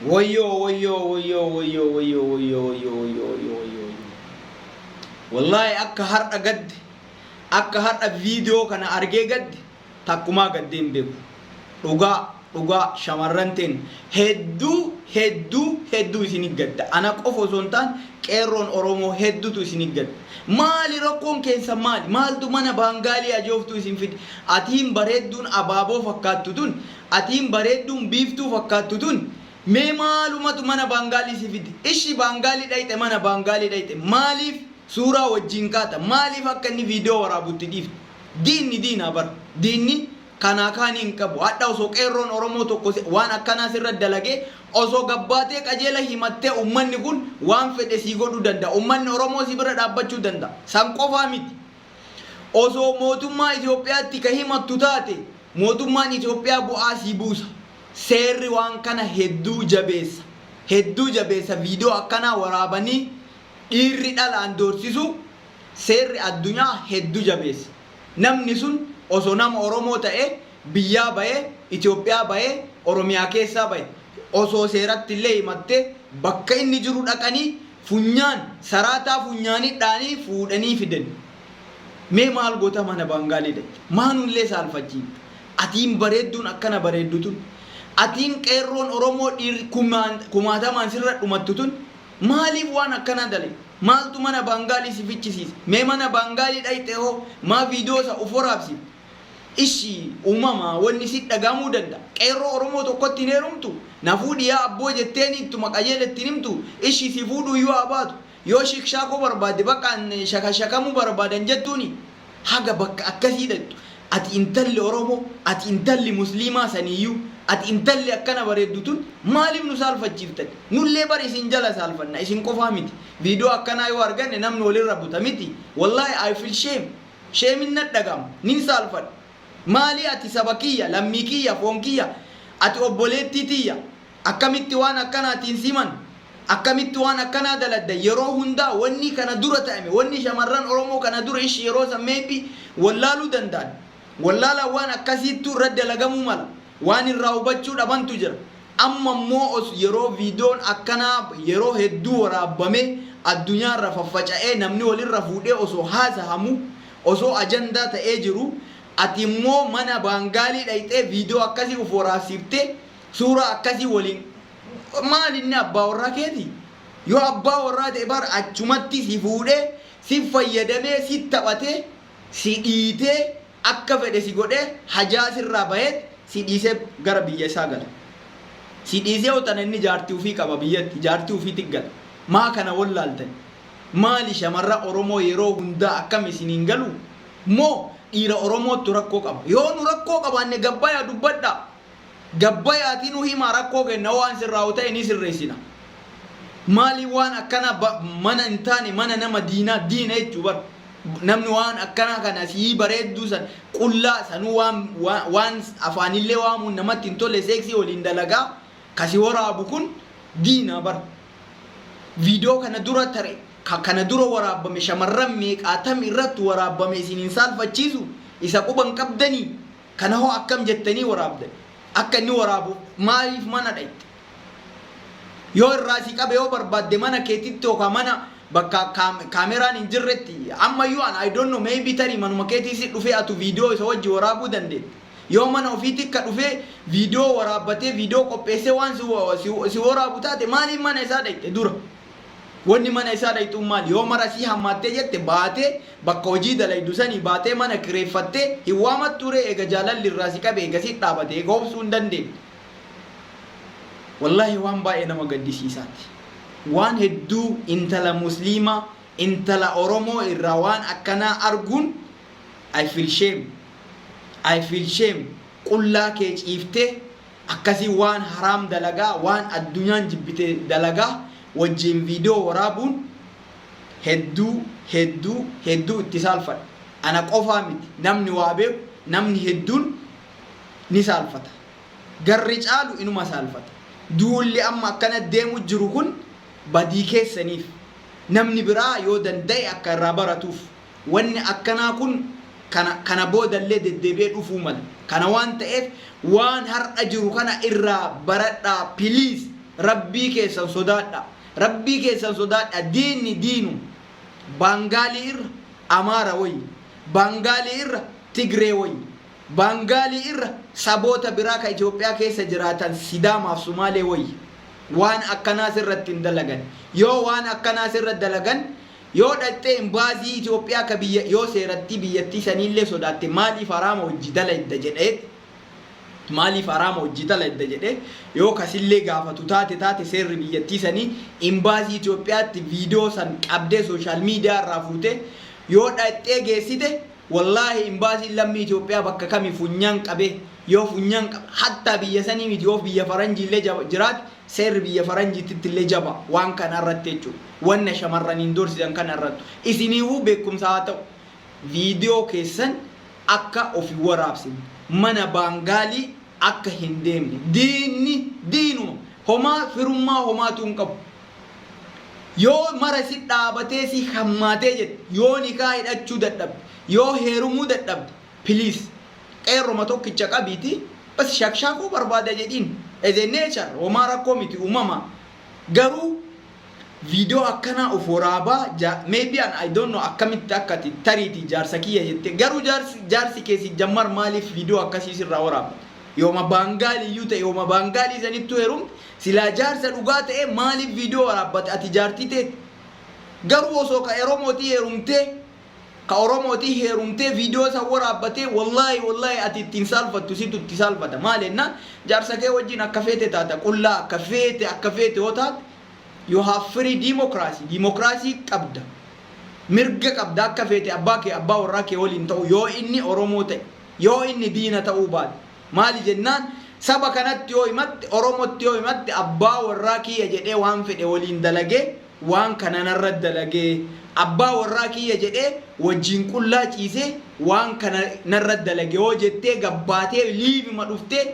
Wayyoo wayyoo wayyoo wayyoo wayyoo wayyoo wayyoo wayyoo wayyoo wayyoo wayyoo. Wallaahi akka har'a gadde, akka har'a viidiyoo kana argee gadde takkumaa gaddee hin beeku. Dhugaa dhugaa, shamarran teen hedduu hedduu hedduu isinit gadda. Ana qofa osoo hin taane qeerroon Oromoo hedduutu isinit gadda. Maali rakkoon keessan maali? Maaltu mana baangaalii ajooftuu isin fide? Atiin bareedduun abaaboo fakkaattu tun, atiin bareedduun biiftuu fakkaattu tun, mee maalumatu mana baangaalii si fide? Ishi baangaalii dhayxe, mana baangaalii dhayxe. Maaliif suuraa wajjin kaata? Maaliif akka inni viidiyoo waraabutti dhiifte? Diinni diinaa bara. Diinni kanaa kaanii hin qabu. Hadha osoo qeerroon Oromoo tokko waan akkanaa sirra dalagee, osoo gabbaatee qajeela himattee, ummanni kun waan fedhe sii godhuu danda'a. Ummanni Oromoo si bira dhaabbachuu danda'a. San qofaa miti. Osoo mootummaa Itoophiyaatti ka himattu taate, mootummaan Itoophiyaa bu'aa sii buusa. Seerri waan kana hedduu jabeessa. Hedduu jabeessa. Viidiyoo akkanaa waraabanii dhiirri dhalaan doorsisuu seerri addunyaa hedduu jabeessa. Namni sun osoo nama Oromoo ta'ee biyyaa bahee, Itoophiyaa bahee, Oromiyaa keessaa bahe, osoo seeratti illee himattee, bakka inni jiru dhaqanii funyaan saraataa funyaanii dhaanii fuudhanii fidan. Mee maal goota mana baangaalii dhaqxe? Maanullee saalfachiifta? Atiin bareedduun akkana bareeddu tun, atiin qeerroon Oromoo dhiirri kumaatamaan sirra dhumattu tun, maaliif waan akkanaa dalagde? Maaltu mana baangaalii si fichisiise? Mee mana baangaalii dhayxe hoo maa viidiyoo isa uf waraabsifte? Ishi uumama wanni si dhagahamuu danda'a. Qeerroo Oromoo tokkotti hin heerumtu? Na fuudhi yaa abboo jetteeni ittuma qajeela ittiin himtu? Ishi si fuudhuu iyyuu haa baatu. Yoo shikshaakoo barbaadde, bakka shakashakamuu barbaadan jettuuni? Haga bakka akkasii dhaqxu, ati intalli Oromoo, ati intalli Musliimaa saniiyyuu, ati intalli akkana bareeddu tun, maaliif nu saalfachiiftan? Nullee bar isin jala saalfanna, isin qofaa miti. Viidiyoo akkanaa yoo arganne namni walirra buta miti. Wallaahi I feel shame. Shame na dhagama. Nin saalfadha. Maali, ati saba kiyya, lammii kiyya, foon kiyya, ati obboleettii tiyya. Akkamitti waan akkanaatiin siman? Akkamitti waan akkanaa daladda? Yeroo hundaa wanni kana dura ta'ame, wanni shamarran Oromoo kana dura, ishi yeroo san maybe wallaaluu danda'an. Wallaalaan waan akkasiittuu irra dalagamuu mala. Waan irraa hubachuu dhabantu jira. Amma immoo yeroo viidiyoon akkanaa yeroo hedduu waraabbamee addunyaarra faffaca'ee, namni walirra fuudhee osoo haasahamu, osoo ajandaa ta'ee jiru, ati immoo mana baangaalii dhayxee viidiyoo akkasii uf waraabsiiftee suuraa akkasii waliin, maal, inni abbaa warraa keeti? Yoo abbaa warraa ta'e bar achumatti si fuudhee, si fayyadamee, si taphatee, si dhiitee, akka fedhe si godhee, hajaa sirraa baheet si dhiisee gara biyya isaa gala. Si dhiisee yoo tana inni jaartii ufii qaba, biyyatti jaartii ufiitti gala. Maa kana wallaaltan? Maali shamarra Oromoo yeroo hundaa akkam isiniin galu? Moo dhiira Oromoottu rakkoo qaba? Yoo nu rakkoo qabaanne gabbayaa dubbadhaa. Gabbayaatii nu himaa rakkoo kenna, waan sirraa'u ta'e ni sirreessina. Maali waan akkana mana hin taane, mana nama diinaa, diina jechuu bar. Namni waan akkanaa kana sii bareedduu san qullaa sanuu, waan waan afaanillee waamuun namatti hin tolle, seeksii waliin dalagaa kasi waraabu kun diina bar. Viidiyoo kana dura tare, kana dura waraabbame, shamarran meeqaatam irratti waraabbame, isin hin saalfachiisu? Isa quban qabdanii? Kana hoo akkam jettanii waraabdan? Akka inni waraabuuf maaliif mana dhayxe? Yoo irraa si qabe, yoo barbaadde mana keetitti yookaan mana bakka kaameraan hin jirretti, ammayyuu an I don't know, maybe tarii manuma keetii si dhufee atu viidiyoo isa wajji waraabuu dandeette. Yoo mana ofiitti akka dhufee viidiyoo waraabbatee, viidiyoo qopheessee waan si waraabu taate, maaliif mana isaa dhayxe dura? Wanni mana isaa dhayxuun maali? Yoo mara sii hammaattee jette, baatee bakka hojii dalaydu sanii baatee mana kireeffattee hin waamattuu ree, eega jaalalli irraa si qabe, eega si dhaabate, eega obsuu hin dandeenye? Wallaahi waan baay'ee nama gaddisiisaati. Waan hedduu intala Musliimaa, intala Oromoo irraa waan akkanaa arguun I feel shame. I feel shame. Qullaa kee ciiftee akkasii waan haraam dalagaa, waan addunyaan jibbite dalagaa wajjin viidiyoo waraabuun hedduu hedduu hedduu itti saalfadha. Ana qofaa miti, namni waa beeku, namni hedduun ni saalfata. Garri caalu inuma saalfata. Duulli amma akkana deemu jiru kun badii keessaniif namni biraa yoo danda'e akka irraa baratuuf. Wanni akkanaa kun kana boodallee deddeebi'ee dhufuu mala. Kana waan ta'eef waan har'a jiru kana irraa baradhaa, please. Rabbii keessan sodaadha. Rabbii keessan sodaadha. Diinni diinu Baangaalii irra Amaara wayya. Baangaalii irra Tigree wayya. Baangaalii irra saboota biraa ka Itoophiyaa keessa jiraatan Sidaamaaf Sumaalee wayya. Waan akkanaa sirratti hin dalagan. Yoo waan akkanaa sirra dalagan, yoo dhaqxee imbaasii Itoophiyaa ka biyya, yoo seerattii biyyattii saniillee sodaatte, maaliif haraama hojji dalayda jedheet, maaliif haraama hojji dalayda jedhee yoo kasillee gaafatu taate, seerri biyyattii sanii, imbaasii Itoophiyaatti viidiyoo san qabdee social media irraa fuutee yoo dhaqxee geessite, wallaahi imbaasiin lammii Itoophiyaa bakka kami funyaan qabee, yoo funyaan qabe, hattaa biyya sanii miti, yoo biyya faranjiillee jiraate, seerri biyya faranjiititti illee jaba waan kana irratti jechuudha. Wanna shamarraniin dorsisan kana irratti isiniifuu beekumsa haa ta'u. Viidiyoo keessan akka ofi waraabsine, mana Baangaalii akka hin deemne. Diinni diinuma, homaa firummaa homaatu hin qabu. Yoo mara si dhaabatee si hammaatee jette, yoo nikaa hidhachuu dadhabde, yoo heerumuu dadhabde, please qeerroma tokkicha qabiiti bas shakshaakuu barbaada jedhiin. As a nature homaa rakkoo miti, uumama. Garuu viidiyoo akkanaa of waraabaa, maybe an I don't know akkamitti akka ati tariitii jaarsa kiyya jette, garuu jaarsi keessi jammar maaliif viidiyoo akkasii sirraa waraabba? Yooma Baangaalii iyyuu ta'e, yooma Baangaalii sanittuu heerumte, silaa jaarsa dhugaa ta'e maaliif viidiyoo waraabbate ati jaartii teete? Garuu osoo ka Oromootii heerumtee, ka Oromootii heerumtee viidiyoo san waraabbatee, wallaahi wallaahi ati ittiin saalfattu, situ itti saalfata. Maal jennaan, jaarsa kee wajjin akka feete taata, qullaa akka feete yoo taate, you have free democracy, democracy qabda, mirga qabda akka feete abbaa kee, abbaa warraa kee waliin ta'u, yoo inni Oromoo ta'e, yoo inni diina ta'uu baate. Maali jennaan, saba kanatti yoo himatte, Oromootti yoo himatte, abbaa warraa kiyya jedhee waan fedhe waliin dalagee, waan kana narra dalagee, abbaa warraa kiyya jedhee wajjin qullaa ciisee waan kana narra dalage yoo jettee gabbaatee liivima dhuftee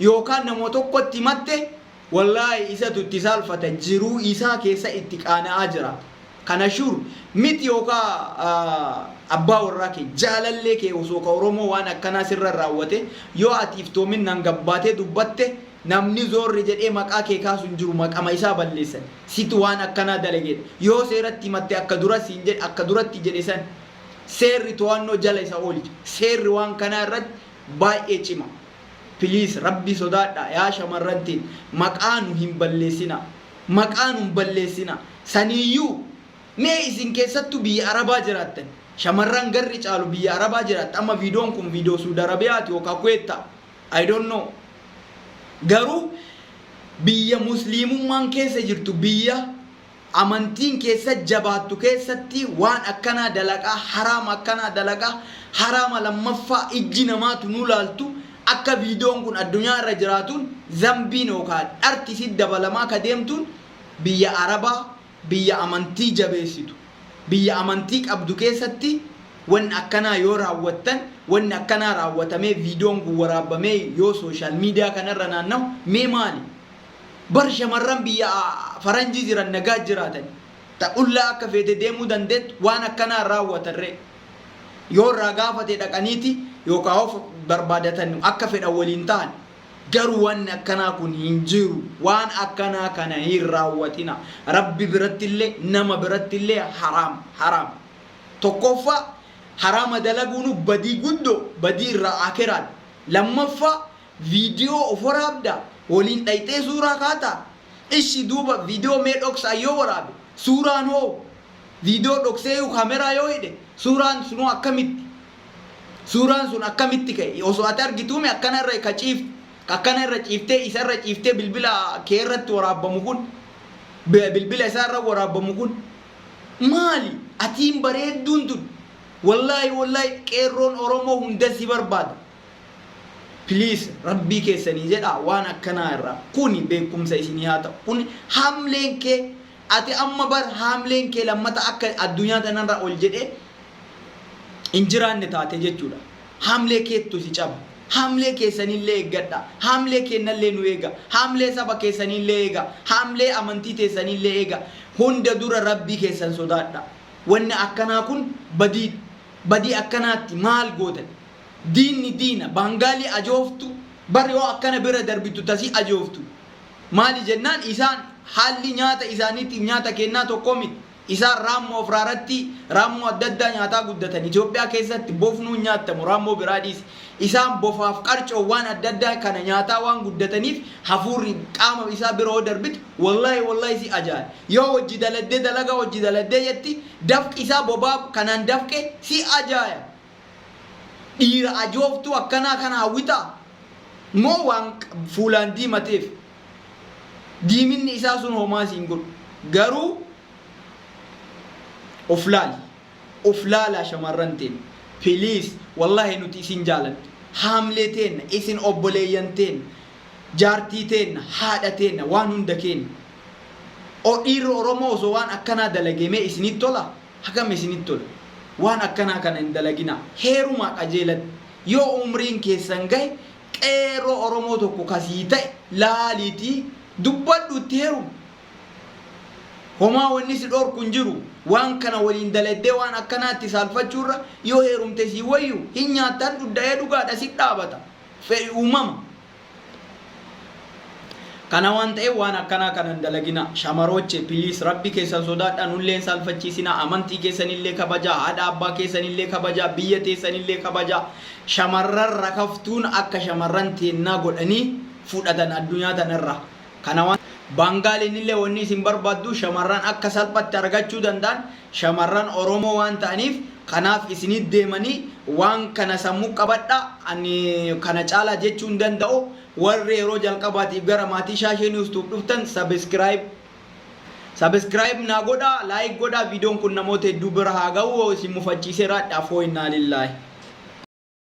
yookaan nama tokkotti himatte, wallaahi isatu itti saalfata, jiruu isaa keessa itti qaana'aa jira. Kana sure miti. Yookaan abbaa warraa kee, jaalallee kee osoo ka Oromoo waan akkanaa sirra raawwate, yoo ati iftoominaan gabbaatee dubbatte, namni zoorri jedhee maqaa kee kaasu hin jiru, maqama isaa balleessan. Situ waan akkanaa dalageedha. Yoo seeratti himatte, akka dura siin jedhe, akka duratti jedhe san, seerri to'annoo jala isa oolcha. Seerri waan kanaa irratti baay'ee cima. Please Rabbi sodaadha yaa shamarrantiin, maqaa nu hin balleessina, maqaa nu hin balleessina. Saniiyyuu mee isin keessattuu biyya Arabaa jiraattan, shamarran garri caalu biyya Arabaa jiraatta. Amma viidiyoon kun viidiyoo Suudi Arabiyaati yookaan Kuweetta, I don't know, garuu biyya musliimummaan keessa jirtu, biyya amantiin keessa jabaattu keessatti waan akkanaa dalaqaa, haraama akkanaa dalaqaa, haraama lammaffaa ijji namaatu nu laaltu, akka viidiyoon kun addunyaa irra jiraatuun zambiin yookaan dharti si dabalamaa ka deemtuun, biyya Arabaa, biyya amantii jabeessitu, biyya amantii qabdu keessatti wanni akkanaa yoo raawwattan, wanni akkanaa raawwatamee viidiyoon kun waraabamee yoo social media kanarra naanna'u, mee maali? Bar shamarran biyya faranjii jiran nagaa jiraatan, ta'ullaa akka feete deemuu dandeettu, waan akkanaa raawwatarree yoo irraa gaafate dhaqaniiti yookaan of barbaadatan akka fedhan waliin ta'an. Garuu wanni akkanaa kun hin jiru. Waan akkanaa kana hin raawwatina. Rabbi birattillee nama birattillee haraam, haraam. Tokkoffaa, haraama dalaguun badii guddoo, badii irraa akiraati. Lammaffaa, viidiyoo of waraabda, waliin dhayxee suuraa kaataa. Ishi duuba viidiyoo mee dhoksaa yoo waraabe, suuraan hoo? Viidiyoo dhokseeyuu kaameraa yoo hidhe, suuraan sunuu akkamitti, suuraan sun akkamitti ka'e? Osoo ati argituume akkana irra ka ciifte, akkana irra ciiftee, isa irra ciiftee, bilbila kee irratti waraabbamu kun, bilbila isaa irra waraabbamu kun maali? Atiin bareedduun tun, wallaahi wallaahi qeerroon Oromoo hunda si barbaada. Please Rabbii keessanii jedhaa waan akkanaa irraa. Kuni beekumsa isinii haa ta'u. Kun haamleen kee, ati amma bar haamleen kee lammata akka addunyaa tanarra ol jedhee hin jiraanne taate jechuudha. Haamlee keettu si caba. Haamlee keessanillee eeggadha. Haamlee kennallee nu eega. Haamlee saba keessanillee eega. Haamlee amantii teessanillee eega. Hunda dura Rabbii keessan sodaadha. Wanni akkanaa kun badii, badii akkanaatti maal gootan? Diinni diina. Baangaalii ajooftu bar, yoo akkana bira darbitu tasii ajooftu. Maali jennaan isaan haalli nyaata isaaniitiif nyaata keennaa tokkoo miti. Isaan raammoo ofraaratti raammoo adda addaa nyaataa guddatan. Itoophiyaa keessatti bofnuu hin nyaattamu raammoo biraa dhiisi. Isaan bofaaf qarcoo waan adda addaa kana nyaataa waan guddataniif hafuurri qaama isaa bira yoo darbitu wallahi wallahi si ajaa'iba. Yoo hojji daladdee dalagaa hojji daladdee jetti dafqi isaa bobaa kanaan dafqe si ajaa'iba. Dhiira ajooftuu akkanaa kana hawwitaa? Moo waan fuulaan diimateef? Diiminni isaa sun homaa si hin godhu. Garuu of laali. Of laalaa shamarran teenna. Please wallahi nuti isin jaalanna. Haamlee teenna, isin obboleeyyan teenna, jaartii teenna, haadha teenna, waan hunda keenna. O dhiirri Oromoo osoo waan akkanaa dalagee mee isinitti tolaa? Hagam isinitti tola? Waan akkanaa kana hin dalaginaa. Heerumaa qajeelatti. Yoo umriin keessan gahe qeerroo Oromoo tokko ka sii ta'e laaliitii dubbadhu itti heerumi. Homaa wanni si dhorku hin jiru. Waan kana waliin daladdee waan akkanaatti saalfachuu irra yoo heerumte sii wayyu. Hin nyaatta hin dhudda ee dhugaadha si dhaabata. Fedhi uumama. Kana waan ta'eef waan akkanaa kana hin dalaginaa. Shamarooche please Rabbi keessan sodaadhaa nullee hin saalfachiisinaa. Amantii keessanillee kabajaa, haadha abbaa keessanillee kabajaa, biyya teessanillee kabajaa. Shamarran rakaftuun akka shamarran teennaa godhanii fudhatan addunyaa tanarra. Kana waan Baangaaliinillee wanni isin barbaaddu shamarran akka salphatti argachuu danda'an shamarran Oromoo waan ta'aniif kanaaf isinit deemanii waan kana sammuu qabadha. Ani kana caalaa jechuu hin danda'u. Warri yeroo jalqabaatiif gara maatii Shaashee News Tube dhuftan subscribe Subscribe naa godhaa, like godhaa, viidiyoon kun namoota hedduu bira haa ga'u. Isin mufachiiseera, afoo innaa lillaahi.